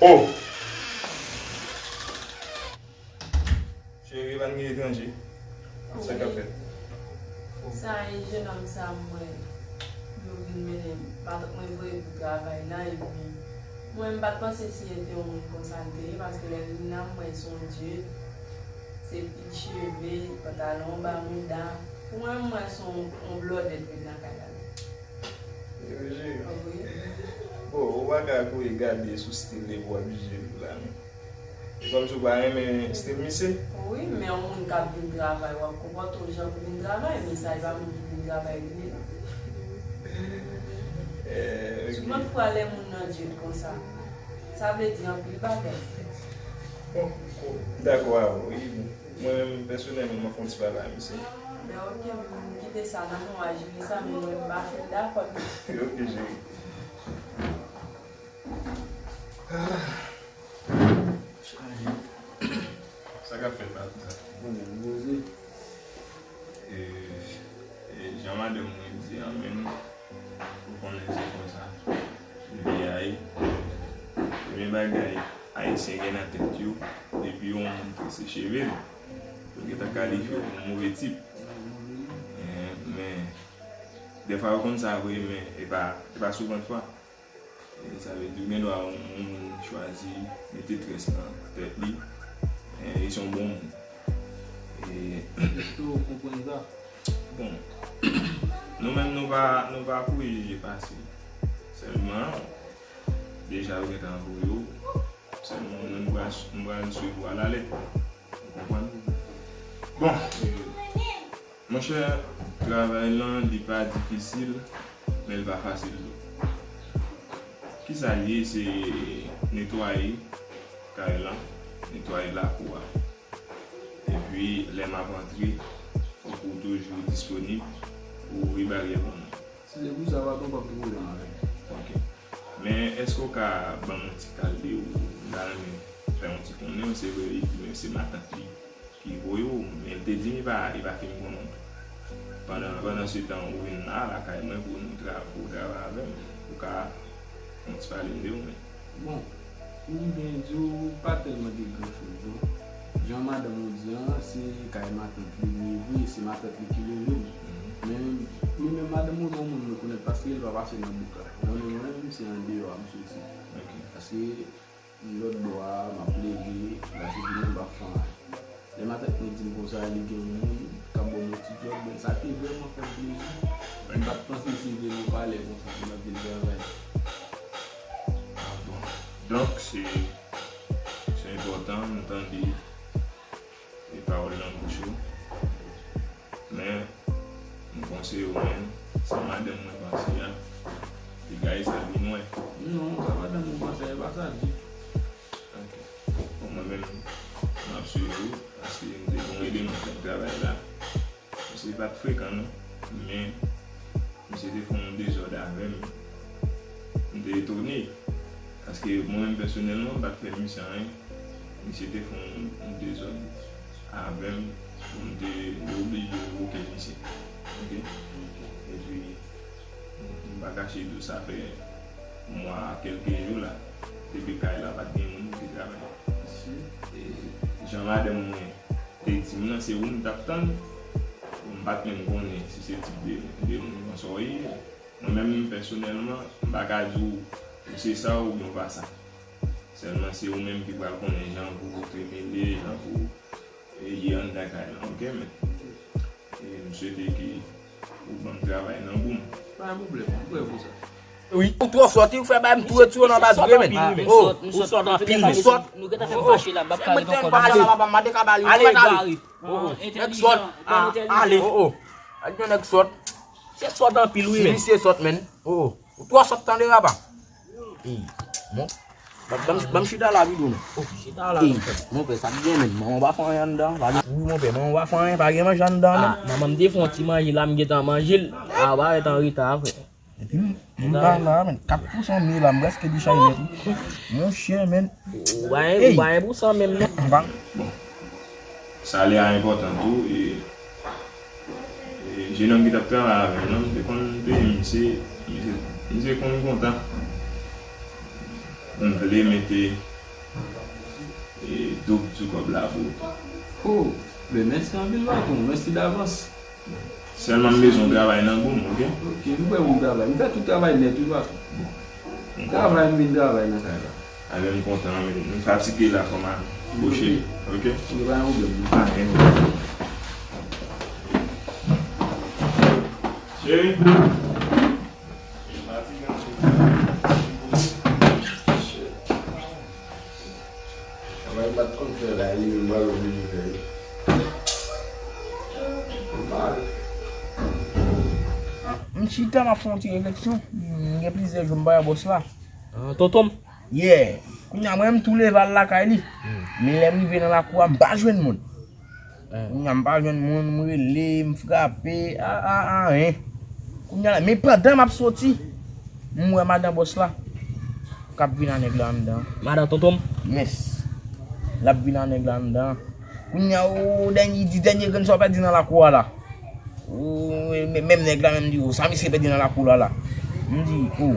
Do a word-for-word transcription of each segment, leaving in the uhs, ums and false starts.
Oh! Cheri, pa n gen etranje. Sa k ap fèt? Sa e jenòm sa m wè. Yo vin mennen m. Matant mwen voye pou travay la, epi mwen, m pa t panse si e te yon moun konsa l te ye, paske lè l vin la, m wè l se yon dye, se pil cheve, pantalon anba mouda. Pou mwen, m wè l se yon, yon blòdè l vin lakay la. Yo, jere. Wi. Bon, ou pa ka kouri gade sou stil li pou w ap jije li la, men. E kòmsi w pa renmen stil misye? Wi, men yon moun k ap vin travay, w ap konpòte w jan pou vin travay, men sa e pa moun ki vin travay li ye. Eh, ok. Sou lòt fwa, lè moun nan dye konsa, sa vle di anpil bagay. Bon, m dakò avè w, wi. Mwen menm, pèsonèlman, m ap fè yon ti pale a misye. Ben, ok, m kite sa nan men w a jere sa, men mwen, m pa fin dakò. Ok, jere. Ah. Chaje. Sa k ap fèt la konsa? Mwen menm, poze. E, e jan madanm mwen di an menm, ou konnen se konsa. Li a ye. Premye bagay Ayisyen gen nan tèt yo, depi yon moun trese cheve l, yo gentan kalifye w kòm move tip. Eh, men, dèfwa yo konn sa vre, men e pa, e pa souvantfwa. E sa vle di, ou gen dwa wè yon moun chwazi mete très nan tèt li, e, e se yon bon moun. E, èske w konprann sa? Bon, nou menm nou pa, nou pa pou jije fasil. Sèlman, deja yo gentan voye w. Sèlman, mwen, m pral, m pral swiv ou alalèt. Ou konprann? Bon, monchè, travay lan, li pa difisil, men l pa fasil tou. Kisa l ye? Se netwaye kay lan, netwaye lakou a. Epi, lè m ap antre, fòk ou toujou disponib pou ouvri baryè pou mwen. Si se pou sa, pa gen pwoblèm avè m. Ok. Men, èske w ka ban m yon ti kal de ou? M ta renmen fè yon ti konnen w. Se vre, li di men se matant li ki voye w, men l te di m li pa, li pa fin konnen w. Pandan, pandan se tan, ou vin la, lakay mwen pou nou tra-, pou w travay avè m. Ou ka fè yon ti pale m de ou menm. Bon, pou m byen di w, pa tèlman gen gran choz, non. Jan madanm ou di an, se kay matant li, li vre, se matant li ki leve m. Men, li menm, madanm ou, se yon moun rekonèt paske l pa pase nan bouk la. Jan nou menm, se andeyò a m soti. Ok. Paske lòt bò a, m ap plede, la se di menm m ap fè anyen. Lè matant mwen di m konsa, li gen yon moun k ap ban m yon ti djòb, men sa te vrèman fè m plezi. M pa t panse se vre nou valè konsa pou n ap vin travay. Ah bon. Donk, se, se enpòtan nou tande e pawòl nan bouch ou. Men, m konseye w menm, sa madanm mwen panse a, piga e sa l vin wè. Non, sa madanm mwen panse a, e pa sa l di. Ok. Bon, mwen menm, m ap swiv ou, paske m te gon eleman k t ap travay la. Misye pa t frekan, non. Men, misye te fè yon dezòd avè m. M te etone. Paske mwen menm pèsonèlman, m pa t fè misye anyen. Misye te fè yon, yon dezòd avè m. Pou m te, m te oblije revoke misye. Ok? Epi, m pa kache di w, sa fè mwa, kèlke jou la, depi kay la pa t gen moun ki travay. E, jan madanm mwen te di m nan, se ou m t ap tann. M pa t menm konnen si se tip de, de moun konsa w ye. Mwen menm, pèsonèlman, m pa ka di w ou se sa oubyen w pa sa. Sèlman se ou menm ki pral konnen jan pou w tremele, jan pou w, e, ye anndan kay lan, ok, men. E m swete ke ou ban m travay nan gou m. Pa gen pwoblèm, m prè pou sa. Wi. Ou twò sòt, wi, ou fè bay m tou retire w nan baz vre, men. Oh, ou sòt anpil, men. Ou sòt. Nou gentan fè m fache la, m p ap ka ret ankò. Ale, ale, ale. Oh, oh. Nèg sòt. Ale. Oh, oh. Ak yon nèg sòt. Se sòt anpil, wi, men. Misye sòt, men. Oh, oh. Ou twò sòt, tande, papa. Ey, bon. Ban, ban, ban m chita la, Bidou, non. Oh, chita la, ey, monchè. Monpè, sa k gen, men? Manman w pa fè anyen anndan? Pa gen, wi, monpè, manman w pa fè anyen, pa gen manje anndan, men. Ah, manman m te fè yon ti manje la, m gentan manje l. Ah, w pa ret an reta, frè. Epi m, m pa la, men. Kat pou san mil la, m prèske dechaje nèt, wi. Monchè, men. Ou pa gen, ou pa gen pou san menm, non. M pa. Bon. Salè a enpòtan tou, e, e jenòm ki t ap travay avè m nan, m te konn peye misye, misye, misye konn kontan. M vle mete e, doub sou kòb la pou ou tou. Oh, ben mèsi anpil, patwon. Mèsi davans. Sèlman m bezwen yon travay nan gou m, oke? Ok, m prè pou m travay. M fè tout travay nèt, wi, patwon. Travay, m vin travay nan kay la. Anben, m kontan, men m fatige la, fò m al kouche, oke? Ok, pa gen pwoblèm. Pa gen pwoblèm. Cheri. Travay m pa t konn fè la, li menm pral oblije fè l. Mal. M chita, m ap fè yon ti refleksyon. M gen plizyè jou m pa wè bòs la. Ah, tonton m? Yeah. Kounye a, mwen, m tou leve al lakay li. Men lè m rive nan lakou a, m pa jwenn moun. Kounye a, m pa jwenn moun, m rele, m frape, a, a, a, anyen. Kounye a la, men pandan m ap soti, m wè madan bòs la k ap vin a nèg la anndan. Madan tonton m? Yes. L ap vin a nèg la anndan. Kounye a, o, dènye, di dènye grenn sa w pèdi nan lakou a la. O, men, menm nèg la menm di, o, sa misye pèdi nan lakou la la. M di, o,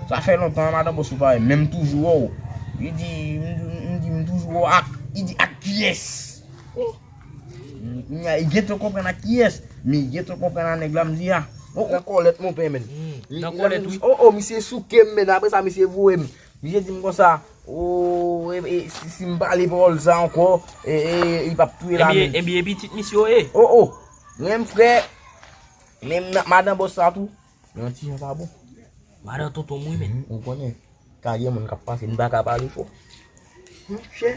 sa fè lontan madan bòs ou pa wè, men m toujou wè w. Li di, m, m di, m toujou wè w ak, li di, ak kiyès? Nya, li gentan konprann ak kiyès, men li gentan konprann ak nèg la m di a. O, o. Nan kòlèt, monpè, menn. Hmm, nan kòlèt, wi. O, o, misye souke m, menn. Apre sa, misye voye m. Misye di m konsa, o, e, e, si, si m pale pawòl sa ankò, e, e, li p ap touye la menm. Ebyen, ebyen, pitit misye w ye. O, o. Menm frè, menm madan bòs sa tou. Yon ti jan pa bon. Madan tonton m wi, menn. Mhm, ou konnen. Ka gen moun k ap pase, m pa ka pale fò. Monchè,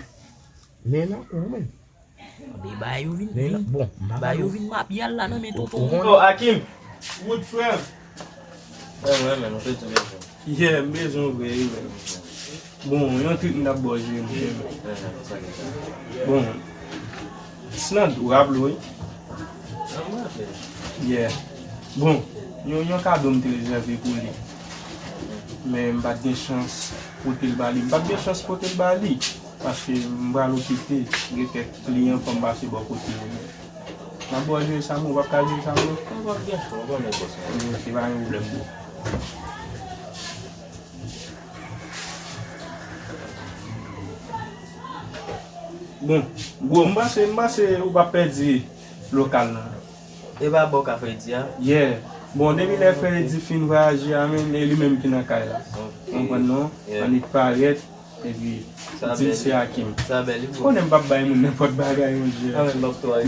men nan kou, menn. Anben, bagay yo vin, vin, bon, bagay yo vin mapyal la nan men tonton m. Oh, Akim! Wood, frè m! Frè m, men, nou fè ti bezwen. Yeah, m bezwen w vre, wi, men. Bon, yon trik m t ap ba w jere, monchè, men. Bon, s nan dou, raple w, wi. Yeah. Bon, yon, yon kado m te rezève pou li. Men m pa t gen chans pote l ba li. M pa t gen chans pote l ba li. Paske m pral okipe, gen kèk kliyan, fò m pase bò kote yo. M ap ba w jere sa, men w p ap ka jere sa, non? Mwen p ap gen chans, ou konnen bòs mwen. Se pa yon pwoblèm, bro. Bon, bro, m panse, m panse ou p ap pèdi lokal nan. E pa bò kafe di a? Yeah. Bon, depi lè frè Edi fin vwayaje a, men e li menm ki nan kay la. Ok. Konprann non? Yeah. Annik parèt, epi di l se Akim. Sa bèl, wi, bro. Konnen m p ap bay moun nenpòt bagay, monchè.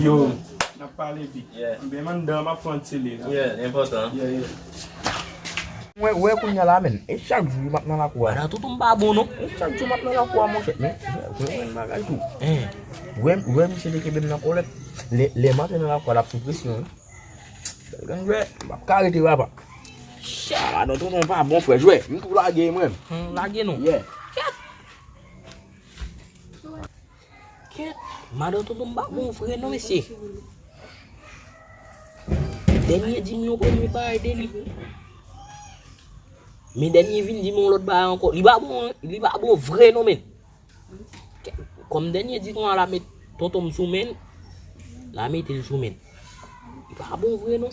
Yo, n ap pale pi. Yeah. Anben, m anndan, m ap fè yon ti li la. Yeah, li enpòtan. Yeah, yeah. Mwen, wè kounye a la, menn. E chak jou m ap nan lakou a. Madan tonton m pa bon, non. E chak jou m ap nan lakou a, monchè. Men, wè, wè yon bagay tou. Hein. Wè, wè misye te kenbe m nan kòlèt. Lè, lè m antre nan lakou a, l ap sou presyon, wi. Bèl grenn jwè, m p ap ka rete, papa. Chè, madan tonton pa bon, frè, jwè. M tou lage, mwen. Hmm, lage non. Yeah. Kèt. Kèt. Madan tonton m pa bon vre non, mesye. Dènye di m yon premye bagay de li. Men dènye vin di m yon lòt bagay ankò. Li pa bon, li pa bon vre non, men. Kè-, kòm dènye di konsa la met tonton m sou men l, la mete l sou men l. Li pa bon vre non.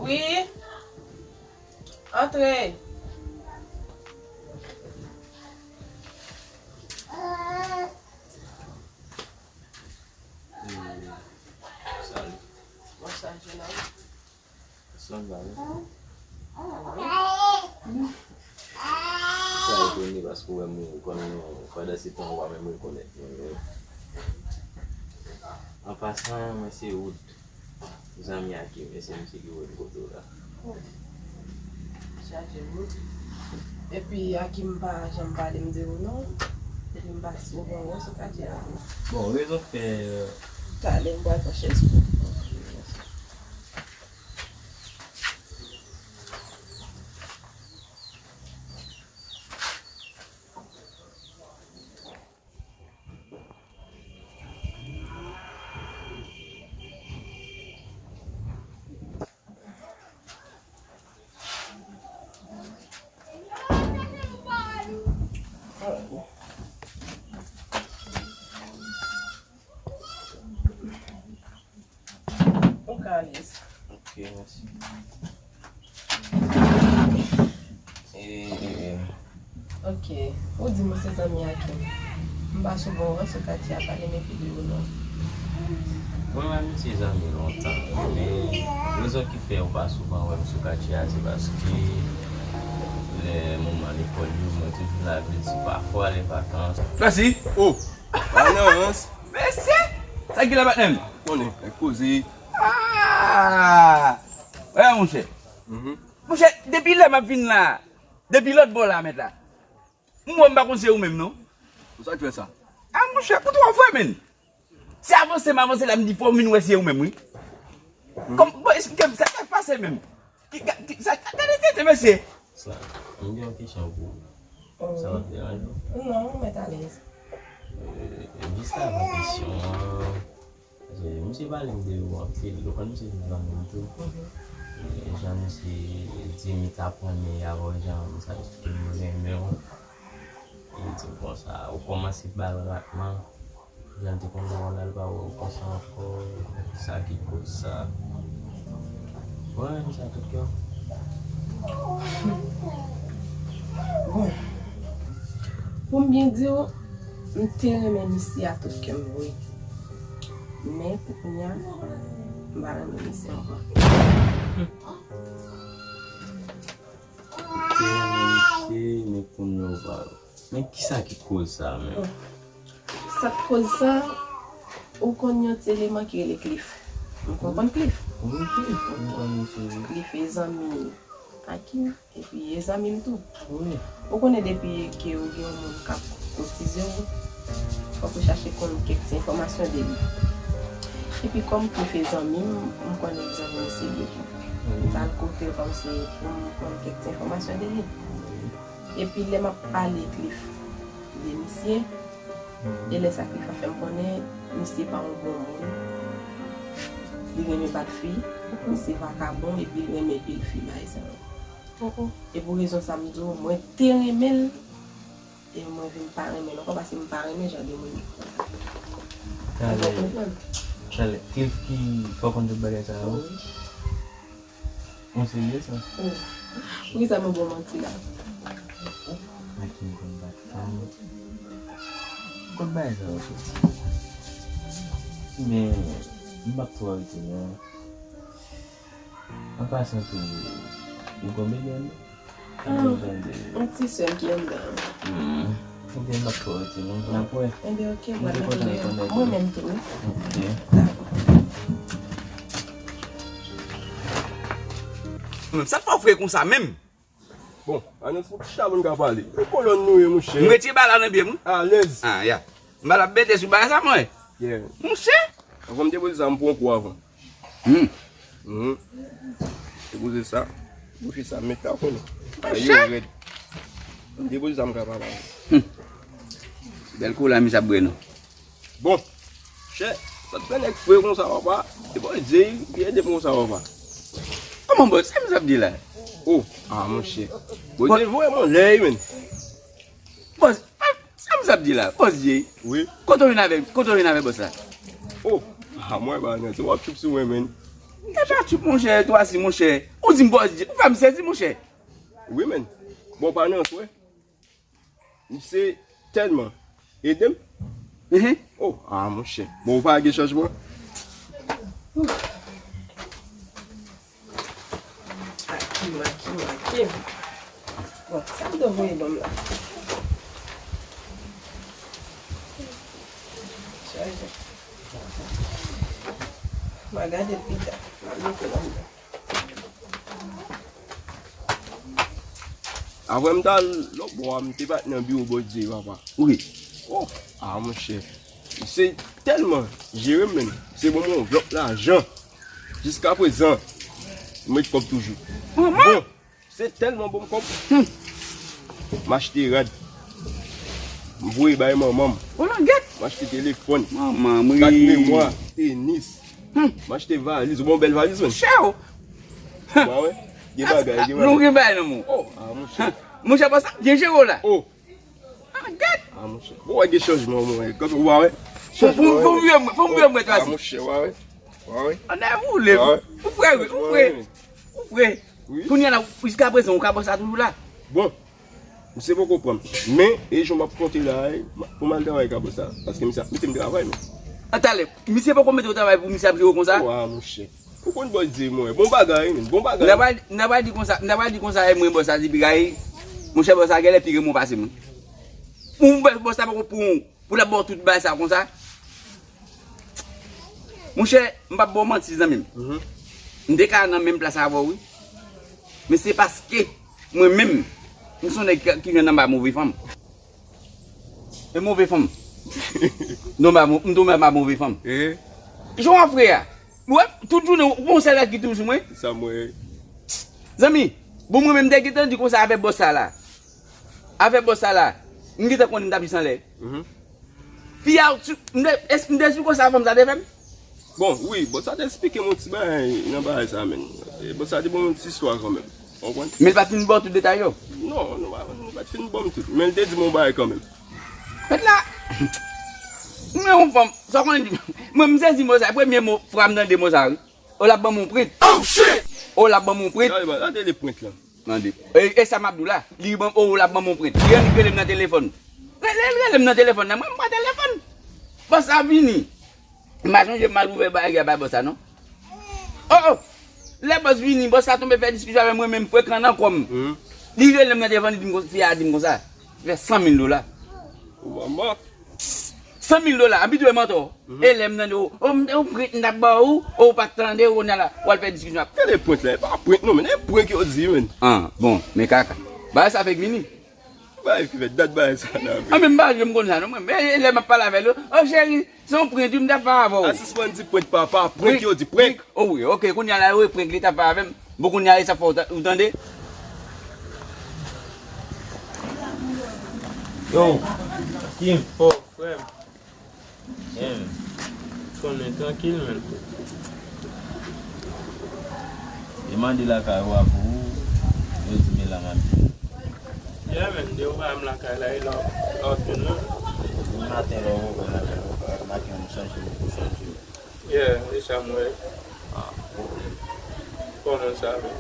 Wi. Antre. Salut. Bonswa, jenòm. Bonswa, dam. Sa etone paske w wè m, ou konn nou, pandan se tan ou pa menm rekonèt mwen, wi. An pasan, mwen se Wood. Zanmi Akim, e se misye ki voye m kote w la. Oh. Chaje wout. Epi Akim pa janm pale m de ou non. Epi m pa souvan wè w sou katye a. Bon, rezon k fè, euh, talè m pral pran chèz pou ou. Alèz. Ok, mèsi. E, e, e. Ok. Ou di mwen se zanmi a ki? M pa souvan wè w sou katye a, pale m epi de ou non. Mwen menm se zanmi lontan, men rezon ki fè ou pa souvan wè m sou katye a, se paske lè moman lekòl yo, mwen toujou la, vle di pafwa lè vakans. Mèsi. Oh! Balans! Mesye! Sa ki la, patnè m? Konnen, nèg koze. Ah! Wè, monchè. Mhm. Monchè, depi lè m ap vin la, depi lòt bò la, mèt la. M wè m pa konn se ou menm, non. Pou sa k fè sa? Ah, monchè, ou twò vre, menn. Se avanse m avanse la, m di fò m vin wè se ou menm, wi. Kòm, bon, esplike m, sa k ap pase menm? Ki, ki, sa, gade tete, mesye. Sa, m gen yon kesyon pou ou. Sa p ap deranje w? Non, mèt alèz. E, jis avan kesyon an, paske misye pale m de ou anpil, ou konn misye se zanmi m tou. E, jan misye di m li t ap renmen avè w, jan misye ap eksplike m li renmen w. Li di m konsa, ou kòmanse ba l ratman. Jan l te konn ba w la, l pa wè w konsa ankò. Sa ki koz sa? Mwen renmen sa tout kè m. Bon, pou m byen di w, m te renmen misye a tout kè m vre. Men, pou kounye a, m pa renmen misye ankò. Te renmen misye, men kounye a w pa. Men kisa ki koz sa menm? Sa k koz sa, ou konn yon ti eleman ki rele Cliff. Ou konprann Cliff? Wi, Cliff, m konn misye, wi. Cliff e zanmi Akim, epi e zanmi m tou. Wi. Ou konnen depi ke ou gen yon moun k ap koutize w, fòk ou chache konn kèk ti enfòmasyon de li. Epi kòm Cliff e zanmi m, m konnen zanmi m serye tou. M t al kote l kòmsi pou m konn kèk ti enfòmasyon de li. Epi lè m ap pale Cliff de misye, e lè sa Cliff ap fè m konnen, misye pa yon bon moun. Li renmen bat fi, misye vakabon, epi li renmen pil fi bagay sa yo. E pou rezon sa m di w, mwen te renmen l, e mwen vin pa renmen l ankò, paske m pa renmen jan de moun konsa. Ou konprann? Talè, Cliff ki fè w konn tout bagay sa yo? Wi. Ou serye sa? Wi. Poukisa m ap ba w manti la? Akim konn bat fanm. Kot bagay sa yo soti? Men, m p ap twò rete non. An pasan tou, ou konn bebe a non? Ah, yon ti sè m ki anndan an. Hmm. Ebyen, m ap twò rete non, n ap wè. Ebyen, ok, m pral mete deyò. Mwen menm tou, wi. Ok. Dakò. Sa k fè w fre konsa menm? Bon, ann fout chita moun ka pale. E kolòn nou ye, monchè. M retire bala nan pye m, wi. Alèz. Ah, ya. M pa t ap bete sou bagay sa, mwen. Yeah. Monchè. Avan m te poze sa, m pran kou avan. Hmm. Mhm. Te poze sa. Bouche sa, mèt la konnen. Ay, yo rèd. M te poze sa, m ka pale. Hmm. Bèl kou la, misye ap bwè non. Bon, chè, sa t fè nèg fre konsa, papa. E Bondye ki ede m konsa, papa. Kòman, bòs? Sa misye ap di la? Oh, ah, monchè. Bondye voye m anlè, menn. Bòs, sa misye ap di la? Bòs Jay? Wi. Kote w vin avè, kote w vin avè bòs la? Oh, ah, mwen pa nan, se w ap tchoup sou mwen, menn. E pa tchoup, monchè, twa si, monchè. Ou di m bòs Jay, ou fè m sezi, monchè. Wi, menn. Bon, pa nan, wè. Misye tèlman ede m. Mhm. Oh, ah, monchè. Bon, ou pa gen chanjman? Akim, Akim, Akim. Bon, sa m te voye ban m la? Chaje. M a gade l pita. M a mete l anndan. Apre m t al lòt bò a, m te pati nan biwo Bondye, papa. Wi. Oh, ah, monchè. Se tèlman jere m menm. Se ban m yon vlòp lajan. Jiskaprezan, m ret kòb toujou. Manman! Bon, se tèlman ban m kòb. Hmm. M achte rad. M voye bay manman m. O langèt! M achte telefòn. Manman m ri. Kat memwa, tenis. Hmm. M achte valiz. Ou ban m bèl valiz, menn. Chè o! Ba wè. Gen bagay, gen bagay. Nou gen bagay nan men w. Oh, ah, monchè. Monchè, bòs la byen jere w la. Oh. Ah, gad. Ah, monchè. Bon, wè gen chanjman, mwen. Kanpe, ou pa wè? Fò, fò, fò m vire mwen, fò m vire mwen, oh, ah, monchè, ou pa wè? An a woule. Ou fre wi, ou fre. Ou fre. Kounye a la, jiskaprezan, ou ka bò sa toujou la. Bon, misye poko pran m. Men, e jan m ap konte la, e, pou m al travay ka bò sa. Paske misye ap mete m travay, men. An talè, misye poko mete w travay pou misye ap jere w konsa? Wa, monchè. Ou konn bòs di mwen, bon bagay, men, bon bagay. M ta pral, m ta pral di konsa, m ta pral di konsa, e mwen bòs la depi gay. Monchè, bòs la genlè pi renmen w pase mwen. Ou bòs la poko pran w pou l ap ba w tout bagay sa konsa. Monchè, m p ap ba w manti, zanmi m. M te ka nan menm plas avè w, wi. Men se paske mwen menm, m se yon nèg ki, ki jwenn anba move fanm. E move fanm. M tonbe anba mo-, m tonbe anba move fanm. Jan w ap fè a. Ou wè, tout jounen, ou gon sèl rad ki toujou sou mwen. Sa mwen. Zanmi, bon, mwen menm, m te gentan di konsa avè bòs sa la. Avè bòs sa la. M gentan konnen m t ap jis anlè. Fi a, m te, es-, m te esplike w sa fanm sa te fè m? Bon, wi, bòs sa te esplike m yon ti bagay nan bagay sa, men. E, bòs sa te ban m yon ti istwa kanmenm. Ou konprann? Men l pa t fin ba w tout detay yo? Non, nou pa, nou pa t fin ban m tout. Men l te di m yon bagay kanmenm. Mèt la, mwen yon fanm, sa w konnen di, mwen m sezi mo sa, premye mo, fwa m tande mo sa, wi. O l ap ban m yon prent. O l ap ban m yon prent. Gade, gade le prent lan. Tande. E, e sa m ap di w la. Li ban, o, l ap ban m yon prent. Li annik rele m nan telefòn. Rele, rele m nan telefòn nan. Mwen, m pa telefòn. Bòs la vini. M pa sonje m al ouvè bagay a bay bòs la, non. O, o. Lè bòs vini, bòs la tonbe fè diskisyon avè mwen, men m frekan nan kò m. Li rele m nan telefòn, li di m konsa, fi a di m konsa. Li fè san mil dola. Ou manman. San mil dola, abitye mantò. E lè m tande w, o, m te yon prent m t ap ba ou, o, ou pa t tande, ou kounye a la, w al fè diskisyon ap. Tande prent la, e pa prent non, men, e prank yo di, men. An, bon, men kaka. Bagay sa fèk vini. Bagay ki fè dat bagay sa nan vi. An, men m pa janm konn sa non, mwen. Men lè m ap pale avè l, o, cheri, se yon prent, wi, m t ap fè avè w. A, sispann di prent, papa, prank yo di, prank. O, wi, oke, kounye a la, wi, prank li t ap fè avè m. Bon, kounye a, e sa fè w ta-, ou tande? Yo, Kim. O, frè m. Em, konnen trankil, men. Yo mande lakay ou a pou ou, yo di men la m ap vin. Yeah, men, de ou pa m lakay la, e la, la w ap vin la. Depi maten lè w rive la, men, ou pa remake m chanje, ou chanje. Yeah, e sa m wè. Ah, ok. Konnen sa, men.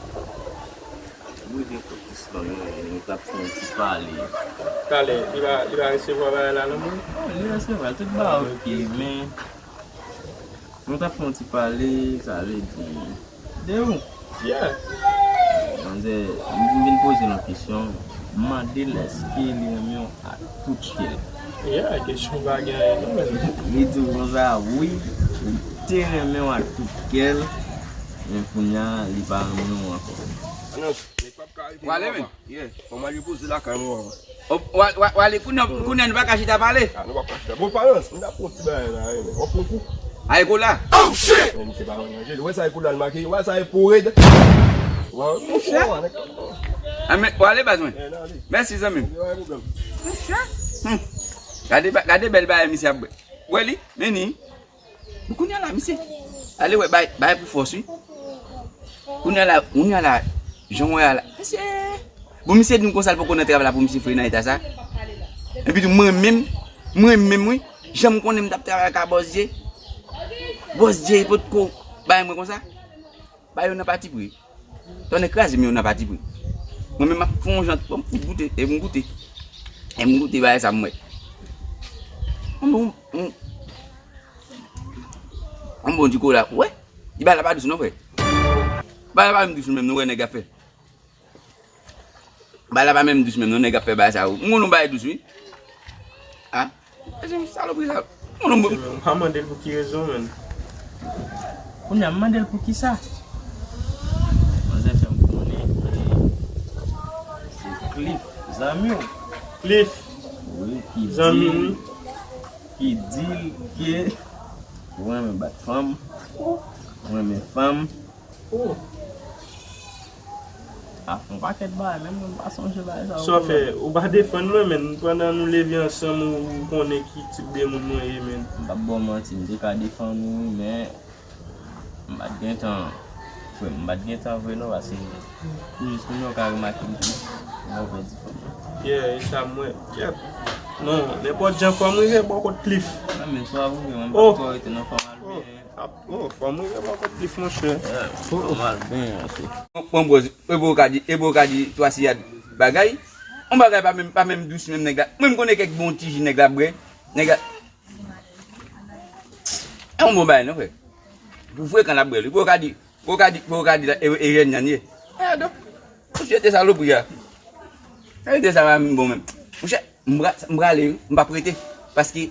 Mwen gen kout plis ban mwen, nou t ap fè yon ti pale. Talè, li va, li va resevwa bagay la nan men w? Oh, li resevwa l, tout bagay oke, men nou t ap fè yon ti pale, sa vle di, de ou? Yeah. Manzè, m vin poze l yon kesyon, m mande l èske li renmen w ak tout kè l. Yeah, kesyon pa gen anyen non, men. Li di m konsa, wi, li te renmen w ak tout kè l, men kounye a, li pa renmen w ankò. Wale, men. Yeah, fò m al repoze lakay mwen. O, wa-, wa-, wale, kounye a, kounye a nou pa ka chita pale. Ah, nou pa ka chita. Bon, parans, m ta pran ti bagay la, wi, men. W ap pran kou? Ay, kola. Men, misye pa rann ranje. Ou wè sa, e kola l make. Ou wè sa, e pou red. Wa, monchè. Ah, men, wale, baz mwen. Mèsi, zanmi m. Monchè. Hmm. Gade ba-, gade bèl bagay misye ap bwè. Wè li, men ni. Kounye a la, misye ale wè bay, bay pou fòs, wi. Kounye a la, kounye a la, jan w wè a la, misye, bon, misye di m konsa, l poko nan travay la pou misye fre nan eta sa. Epi tou, mwen menm, mwen menm, wi, jan m konnen m t ap travay ak a Bòs Dye. Bòs Dye potko bay mwen konsa. Bay yo nan pati pri. Tonnè kraze m yo nan pati pri. Mwen menm m ap fè yon jan, bon, m fout goute, e m goute. E m goute bagay sa m wè. Yon bon, yon, yon bon di kola, wè? Di bagay la pa dous non, frè. Bagay la pa menm dous menm non, wè nèg ap fè. Bagay la pa menm dous menm non, nèg ap fè bagay sa yo. M konn yon bagay dous, wi. Ah. Salopri sa. Mwen pa mande l pou ki rezon, men. Kounye a, m mande l pou ki sa. Manzè fè m konnen ke se Cliff, zanmi w. Cliff. Wi, ki di l, ki di l ke ou renmen bat fanm, ou renmen fanm. Oh. Ah, yon pakèt bagay, menm mwen pa sonje bagay sa yo. Sa w fè, ou pa defann mwen, men pandan nou leve ansanm, ou, ou konnen ki tip de moun mwen ye, men. M p ap ba w manti, m te ka defann ou, wi, men m pa t gen tan, frè m, m pa t gen tan vre non, paske pou jis kounye a w ka remake m plis, mwen pèdi fanm nan. Yeah, e sa m wè. Yep. Non, nenpòt jan fò m rive bò kot Cliff. Nan men swa pou mwen, m p ap twò rete nan fanm al byen. Oh, fò m rive bò Pòtoprens, monchè. Yeah, oh, oh. Nòmal, byen, mèsi. Bon, bon, bro, e bro ka di, e bro ka di twa siyad bagay. On bagay pa menm, pa menm dous menm nèg la. Mwen m konnen kèk bon ti ji nèg la bwè. Nèg la. E yon bon bagay non, frè. Pou frekan l ap bwè l. Bro ka di, bro ka di, bro ka di la, e, e jèn nyan ye. E, donk, Monchè, te salopri a. Sa vle di sa pa menm bon menm. Monchè, m pra-, m prale wi, m p ap rete. Paske,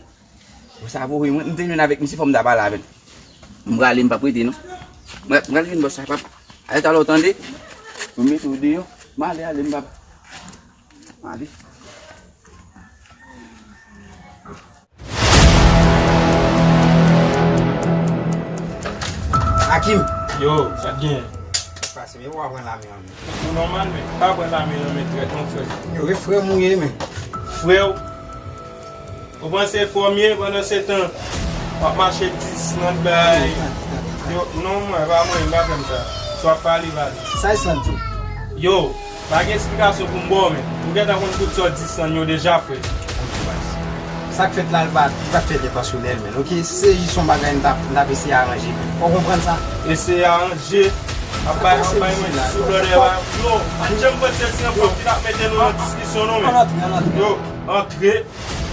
sa voye mwen, m te jwenn avèk misye, fò m ta pale avè l. M prale, m p ap rete non. M pra-, m prale jwenn bòs sa, p ap. Ale talè w tande. Ou mete w deyò. M ale, ale, m p ap. M ale. Akim. Yo, sa k genyen? Pase, men ou pa pran lame an men. Ou nòmal, men. Pa pran lame an men, trèt, non, frè. Yo, e frè m ou ye, men. Frè w? Ou panse frè m ye pandan se tan w ap mache dis nan bay. Yo, non, mwen, pa mwen, m pa fè m sa. Si w ap pale, pale. Sa e san tou. Yo, pa gen esplikasyon pou m ba w, men. Ou gentan konn tout sa w di san yo deja, frè. Sa k fèt la, li pa, li pa t fèt entasyonèl, men, oke? Se jis yon bagay m t ap, m t ap eseye aranje, men. Ou konprann sa? Eseye aranje? Ap bay, ap bay mwen sou blòdè la. Yo, m pa t janm panse se yon fanm ki t ap mete nou nan diskisyon, non, men. Ann antre, ann antre. Yo, antre.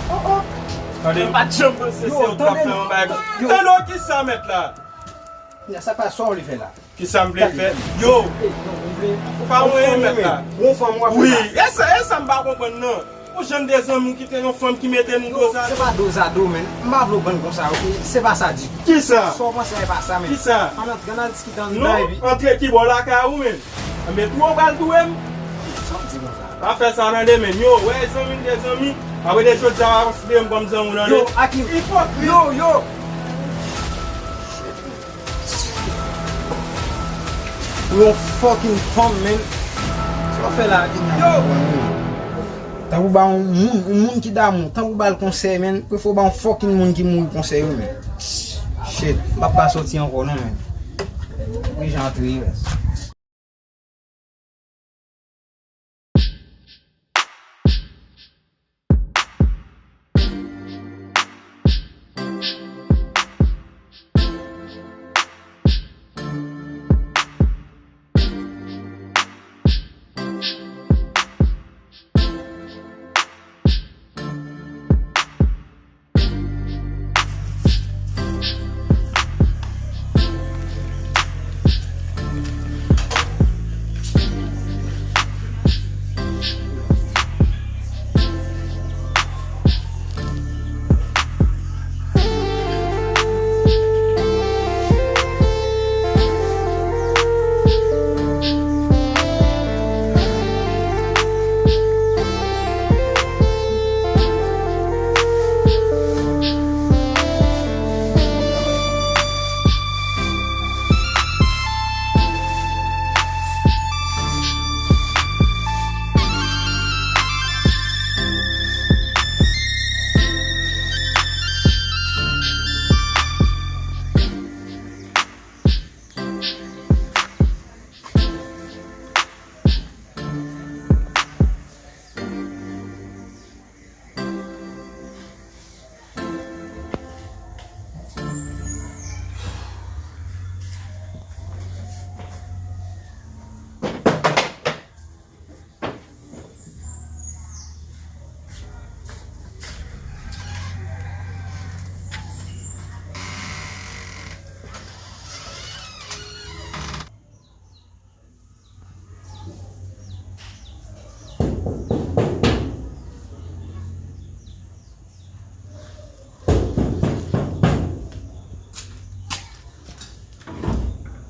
Oh, oh. Tande, m pa t janm panse se ou k ap fè yon bagay. Tande, w, kisa mèt la? Sa pa sa w vle fè la. Kisa m vle fè? Yo! Ou pa wè mèt la? Wi, e sa, e sa m pa konprann nan. Yon jèn de zanmi w kite yon fanm ki mete nou dozado. Se pa dozado, men. M pa vle w pran konsa, oke? Se pa sa ditou. Kisa? Sa w panse a, e pa sa, men. Kisa? Ann antre, ann al diskite anndan epi. Non, antre ki bò lakay ou, men? Anben, tou w pral touye m? Sa w di konsa? Pa fè sa tande, men. Yo, wè, zanmi m de zanmi. Apre de jodi a, w ap konsidere m kòm zanmi w tande. Yo, Akim. Ipokrit. Yo, yo. Ou yon fucking fanm, men. Sa w fè la, Akim? Yo. Tankou ba yon moun, yon moun ki damou, tankou ba l konsèy, men. Prefere w ba yon fucking moun ki mouri konsèy, wi, men. Shit, m p ap ka soti ankò, non, men. Wi, jan antre, yes.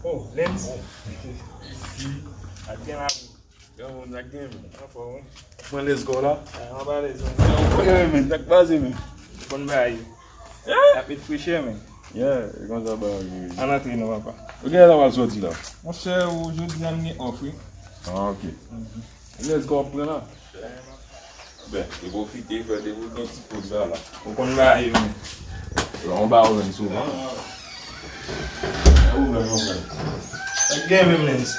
Oh, Lens. Si, ak gen la. Yo, moun, sa k gen, men? Anfòm, wi. Mwen, let's go la. Ah, anba lez, men. Yo, mwen, men, sa k pase, men? Ou konn bagay yo. Ap met fresh air, men. Yeah, e konsa bagay yo ye. Ann antre non, papa. Ou gen lè w al soti la? Monchè, ou jodi a m gen off, wi. Ah, ok. Let's go, ap pran la. Ben, e pwofite fè depi w gen ti poz la, la. Ou konn bagay yo, men. Yo, on ba ou menm souvan. E ou menm, mon frè? Sa k gen menm, Lens?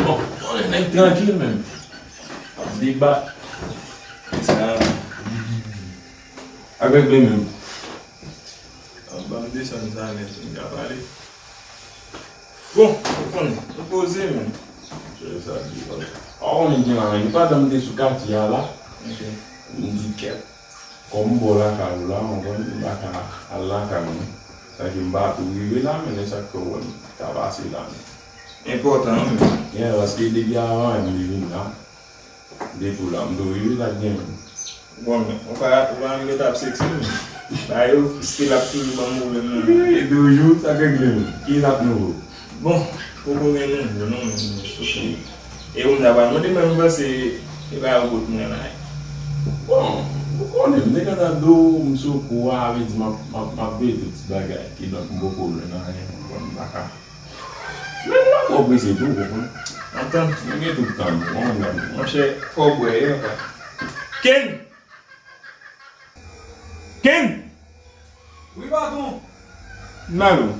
Bon, on nèg trankil menm. Ap debat. Sa. Avèk li menm. Ban m desann sa nèt, m ka pale. Bon, ou konnen, nou poze, men. Jere sa di, papa. Ou konnen gen la, men, nou pa janm te sou katye a la. Ok. M di kèt. Kòm m bò lakay ou la, ou konprann, m pa ka al lakay mwen. Sa ki m pa tou rive la, men e sa k fè w wè m ka pase la, men. Enpòtan, wi. Yeah, paske depi avan, m te vin la. Depi w la, m tou rive, sa k gen menm? Bon, men, ou pa, ou pa menm met ap seksi, men. Ba yo, still ap toujou ban m pwoblèm nan. Wi, toujou, sa k regle menm? Ki sa k nouvo? Bon, poko gen nouvo, non, men, men, ok. E ou m ta pral mande, men m panse, e pa yo kot mwen la. Bon, ou konnen, m te gentan di w, m sou kou a, vle di, m ap, m ap, m ap veye tout ti bagay, kidonk m poko jwenn anyen, bon, m pa ka. Men m pa twò prese tou, ou konprann? Antann. Mwen gen tout tan, bon, mwen gade. Monchè, fò w bwè, wi, papa. Ken! Ken! Wi, patwon. Malo.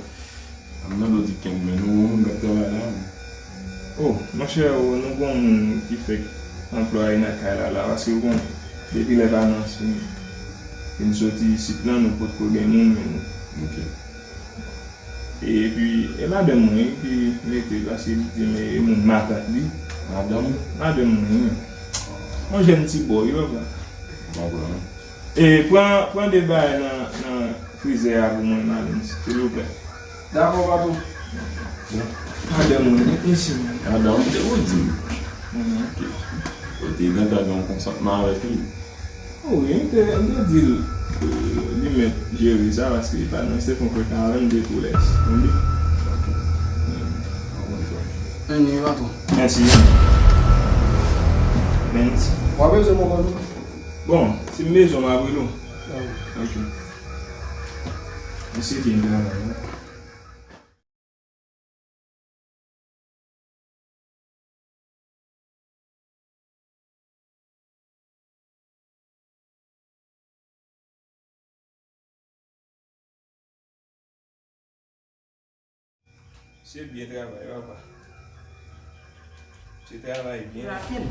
M nan do di Ken, men nou, nou menm k ap travay la, wi. Oh, monchè, oh, nou gon moun ki fèk anplwaye nan kay la, la, paske ou konnen, depi lè Valans vin soti isit lan, nou potko gen moun, men nou. Ok. Epi, e madanm mwen ki mete l, paske li di m e moun matant li. Madanm ou? Madanm mwen, wi. Yon jèn ti bòy, wi, papa. Bon, bon. E pran, pran de bagay nan, nan frizè a pou mwen, Malens, silvouplè. Dakò, patwon. Bon. Madanm mwen, wi, mèsi, mwen. Madanm ou te ou di m. Mhm. Ok. Ou te gentan gen yon konsantman avèk li. Wi, m te, m te di l, euh, li mèt jere sa, paske li pa nan, se fon frè karannde pou lès. Tande? Ann, patwon. Mèsi. Mèsi. W ap bezwen m ankò tou? Bon, si m bezwen, m ap rele w. Ok. Mèsi, ki travay, wi. Se byen travay, papa. Se travay byen. Rapid.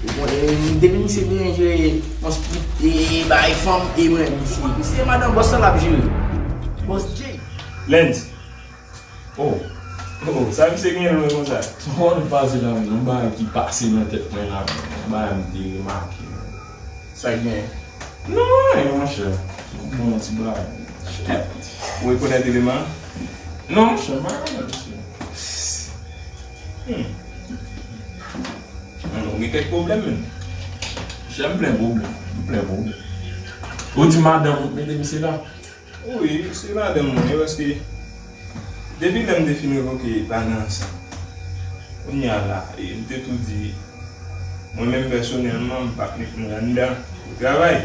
Ou konnen, depi misye bezwen jere yon split, e, e bay fanm, e mwen, misye, misye madan bòs lan l ap jere. Bòs J. Lens. Oh. Oh, sa misye gen lwen konsa? Sa w ap pase la menm, yon bagay ki pase nan tèt mwen la, yon bagay m te remake. Sa k genyen? Non, anyen, monchè. Bon, ti bagay. Shit. Ou rekonèt eleman an? Non, monchè, m pa rekonèt misye. Hmm. Ou gen kèk pwoblèm menm. Monchè, m plen pwoblèm. M plen pwoblèm. Ou di madanm ou mete misye la? Wi, se madanm mwen, paske depi lè m te fin revoke pa nan ansanm, kounye a la, e, m te tou di, mwen menm pèsonèlman, m p ap met mwen anndan pou travay.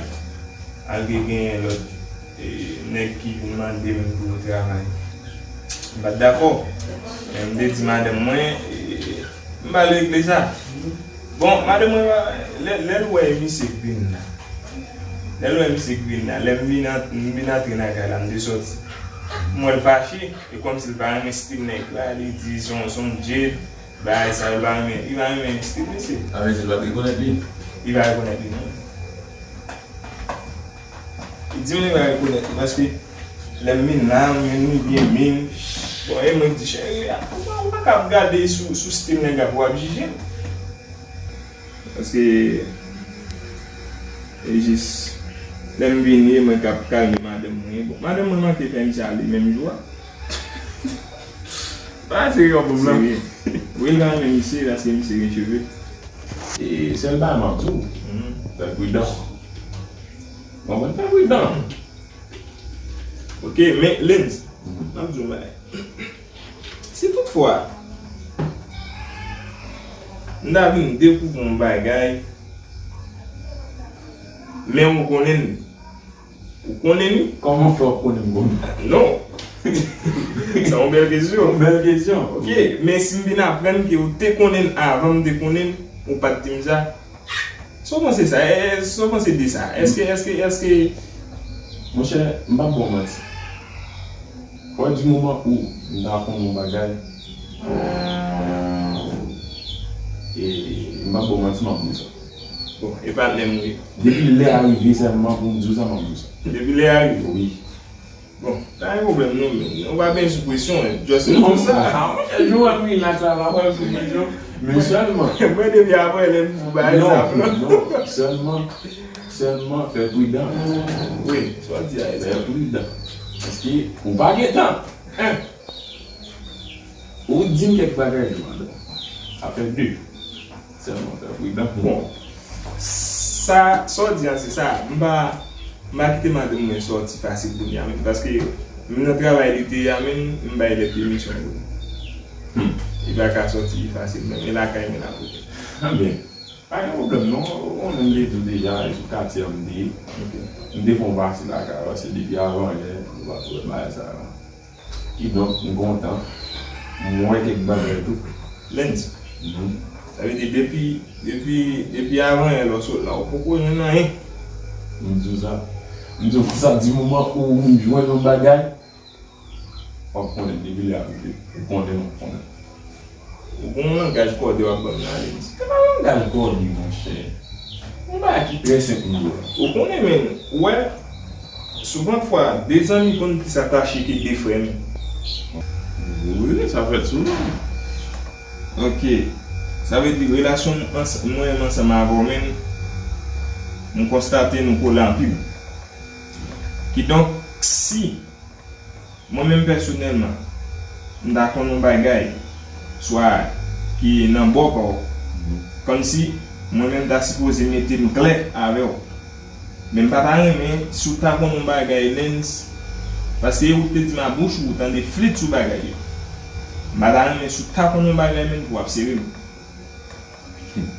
Malgre genyen lòt, e, nèg ki vin mande m pou travay. M pa t dakò. Men m te di madanm mwen, e, m pral regle sa. Bon, madanm mwen, lè, lè l wè misye k vin la. Lè l wè misye k vin la, lè m vin ant-, m vin antre nan kay la, m te sòti. M wè l fache, e kòmsi l pa renmen stil nèg la, li di se yon, se yon djed, bagay sa yo, l pa renmen, li pa renmen stil misye. Sa vle di l pa t rekonèt li? Li pa rekonèt li, non. Li di m li pa rekonèt li, paske lè m vin la, m vin byen min. Bon, e mwen k di, cheri, ou pa, ou pa ka ap gade sou, sou stil nèg la pou w ap jije m. Paske, e jis, lè m vini, e mwen k ap kalme madanm mwen. Bon, madanm mwen manke fè misye ale menm jou a. Pa serye w ap ban m nan. Serye. Wi, l pa renmen misye, paske misye gen cheve. E sèl bagay m ap di w, fè pridan. Ou konprann? Fè pridan. Ok, men, Lens, m ap di w yon bagay. Si toutfwa, m ta vin dekouvri yon bagay, men ou konnen l, ou konnen li? Kòman fè w konnen m konnen? Non. Se yon bèl kesyon. Yon bèl kesyon. Ok, men si m vin aprann ke ou te konnen l avan m te konnen l, ou pa t di m sa? Sa w panse sa? È, sa w panse de sa? Èske, èske, èske... Monchè, m p ap ba w manti. Fò di moman ou m ta konn yon bagay, e, m p ap ba w manti, m ap di w sa. Bon, e patnè m wi. Depi lè a rive sèlman pou m di w sa, m ap di w sa. Depi lè a rive? Wi. Pa gen pwoblèm non, men ou pa benyen sou presyon, just pou sa. Non, monchè, nou wè m rilaks la, m ap pran sou presyon. Men sèlman. Mwen depi apre lè m di w bagay sa. Non, non, sèlman, sèlman fè pridan. Wi, sa w di a egzak. Fè pridan. Paske ou pa gen tan. Hein? Ou di m kèk bagay, madanm. Sa fè de. Sèlman fè pridan. Bon, sa, sa w di a, se sa. M pa, m pa kite madanm mwen sòti fasil kounye a menm. Paske menm nan travay li te ye a menm, m bay lèt demisyon pou li. Hmm. Li pa ka sòti fasil menm. E lakay mwen l ap rete. Ebyen, pa gen pwoblèm non. Ou konnen m te di w deja, e sou katye a m te ye. Ok. M te fè yon pase lakay la, se depi avan yè, nou pa t wè bagay sa yo. Kidonk, m kontan. M wè kèk bagay tou. Lens. Mhm. Sa vle di, depi, depi, depi avan yè lè w sot la, ou poko jwenn anyen. M di w sa. M di w konsa, di moman ou jwenn yon bagay, w ap konnen depi lè a rive. Ou konnen, w ap konnen. Ou gon langaj kòde w ap ban m la, Lens. Se pa langaj kòde, monchè. Yon bagay ki trè senp, m di w la. Ou konnen, men, ou wè, souvan fwa, de zanmi konn plis atache ke de frè, men. Wi, sa fèt souvan. Ok. Sa vle di, relasyon m ans-, mwen menm ansanm avè w, men, m konstate nou kole anpil. Kidonk, si Mwen menm pèsonèlman, m ta konn yon bagay, swa ki nan bò pa w, kòmsi mwen menm ta sipoze mete m klè avè w. Men m pa ta renmen si w ta konn yon bagay, Lens, paske ou te di m a bouch ou, ou tande flit sou bagay yo. M pa ta renmen si w ta konn yon bagay, men pou w ap sere m. Hmm.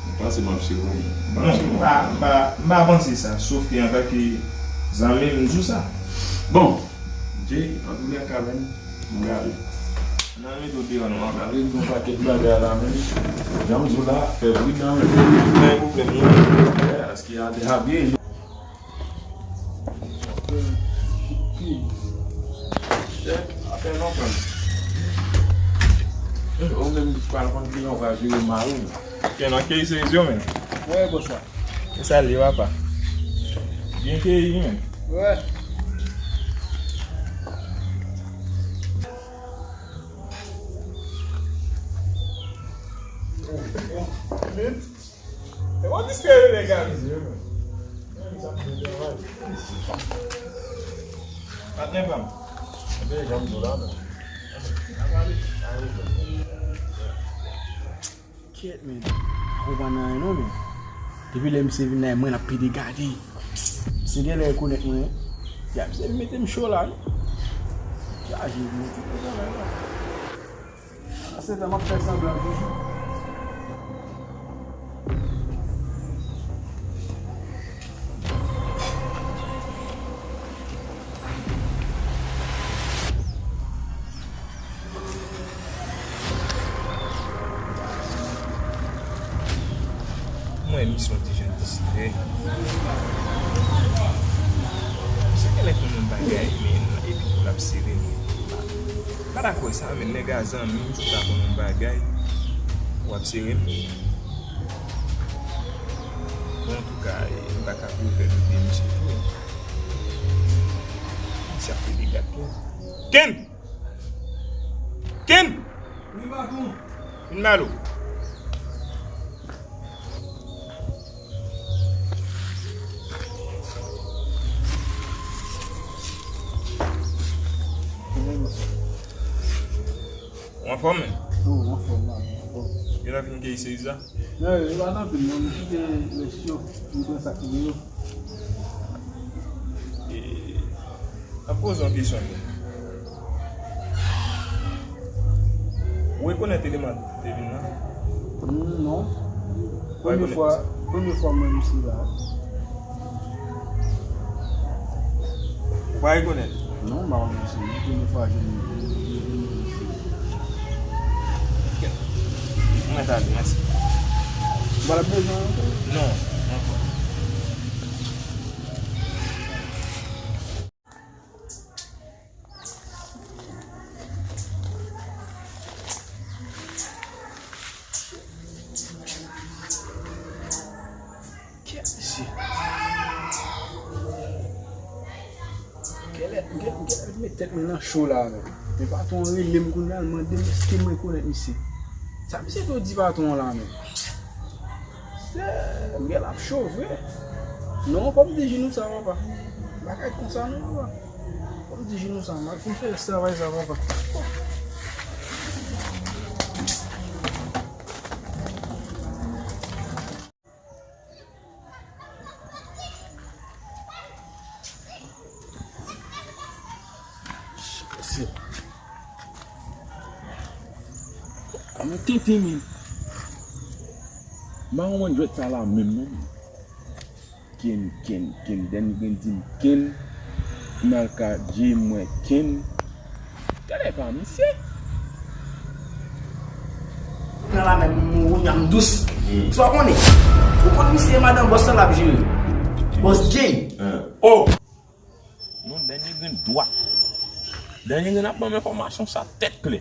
Ou panse m ap sere w? M pa ap sere w. Non, m pa, m pa, m pa panse sa, sof ke antanke zanmi, m di w sa. Bon, Jay, antoulèka, men, m gade. Nan men tout deyò nou an. Gade yon pakèt bagay la, men. Jan m di w la, fè pridan, men. Pa gen pwoblèm, non. Yeah, aske a dezabye. Chèf, afè lontan. Ou menm ki pral konn kijan w va jere mari w. Ken nan keyi se yo menm. Wè, konsa. E sa l ye, papa. Byen keyi, men. Wè. Vit. E bon, diske yo, lè gade. Patnè pa m. Enben, jan m di w la, men. Kèt, men. Pako pa nan anyen, non, men. Depi lè misye vin la, mwen l ap pede gade. Misye genlè rekonèt mwen. Ya, misye vin mete m cho la, wi. Chaje, mete m cho la. Ase tan m ap fè sanblan toujou. Mwen, misye yon ti jan distrè. Misye genlè konn yon bagay, men epi tou l ap sere m. M pa ta kwè sa, men nèg a zanmi m, si w ta konn yon bagay, w ap sere m. Bon, antouka, e, m pa ka pou fè doute misye tou. Misye ap pede gad Ken. Ken! Ken! Wi, patwon. Vin ba l ou. Ou anfòm, men? Wi, anfòm, anfòm. Yo la vin keyi seri sa? Non, yo pa nan pil, non, m kite lès yo, m pran sa ki gen yo. E, m ap poze yon kesyon, men. Ou rekonèt eleman ki te vin nan? Hmm, non. Premye fwa, premye fwa mwen misye la. Ou pa rekonèt? Non, m pa konn misye. Premye fwa jwenn li. Ok. Mwen ta di, mèsi. Ou pa t ap bezwen ankò? Non, ankò. Kèt mesye. Kèlè, gen, Tèt mwen nan cho la menm. Men patwon an rele m kounye a, l mande m èske m rekonèt misye. Sa misye tou di patwon an la menm? Se, m gen l ap cho vre. Non, fò m di Jinou sa, papa. Bagay konsa non, papa. Fò m di Jinou sa, m al pou m fè travay sa, papa. Kòman tenten men. M pa konprann jwèt sa la menm non. Ken, Ken, Ken, dènye gen di m Ken. M al ka J, m wè Ken. Gade pa misye. Nan la menm, m wounya m dous. Sa w konnen? Ou konn misye madan bòs lan l ap jere. Bòs J. Oh! Non, dènye gen dwat. Dènye gen ap ban m enfòmasyon sa tèt klè.